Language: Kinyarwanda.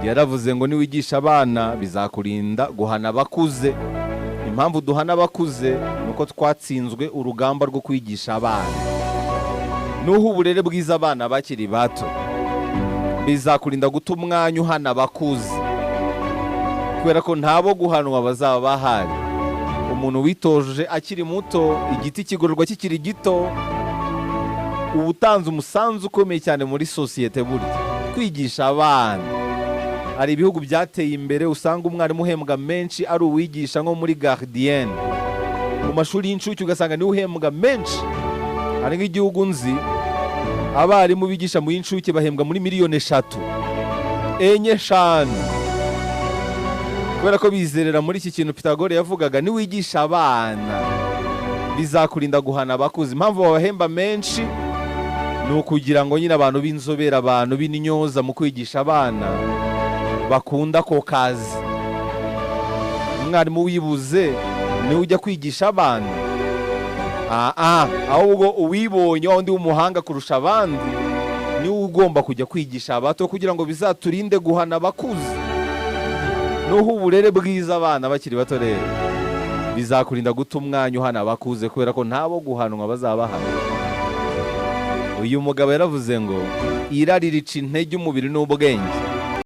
Yaravuze ngo niwigisha abana bizakurinda guhana abakuze. Impamvu duhana abakuze ni uko twatsinzwe urugamba rwo kwigisha abana. Nuha uburere bwiza abana bakiri bato, bizakurinda guta umwanya uhana abakuze, kubera ko ntabo guhanwa bazaba bahari. Umuntu witoje akiri muto, igiti kigororwa kikiri gito, uba utanze umusanzu ukomeye cyane muri sosiyete. Burya kwigisha abana, hari ibihugu byateye imbere usanga umwarimu uhembwa menshi ari uwigisha nko muri gardienne mu mashuri y'incuke, ugasanga niwe uhembwa menshi. Hari nk'igihugu nzi abarimu bigisha mu y'incuke bahembwa muri miliyoni 3, 4, 5, kubera ko bizerera muri iki kintu Pitagore yavugaga: niwigisha abana bizakurinda guhana abakuze. Impamvu babahemba menshi ni ukugira ngo nyine abantu b'inzobere, abantu b'intyoza mu kwigisha abana, bakunda ako kazi. Umwarimu wibuze niwe ujya kwigisha abana? Ahubwo uwibonye, wa wundi w'umuhanga kurusha abandi, niwe ugomba kujya kwigisha abato, kugira ngo bizaturinde guhana abakuze. Nuha uburere bwiza abana bakiri bato rero, bizakurinda guta umwanya uhana abakuze, kubera ko ntabo guhanwa bazaba bahana. Uyu mugabo yaravuze ngo irari rica intege umubiri n'ubwenge.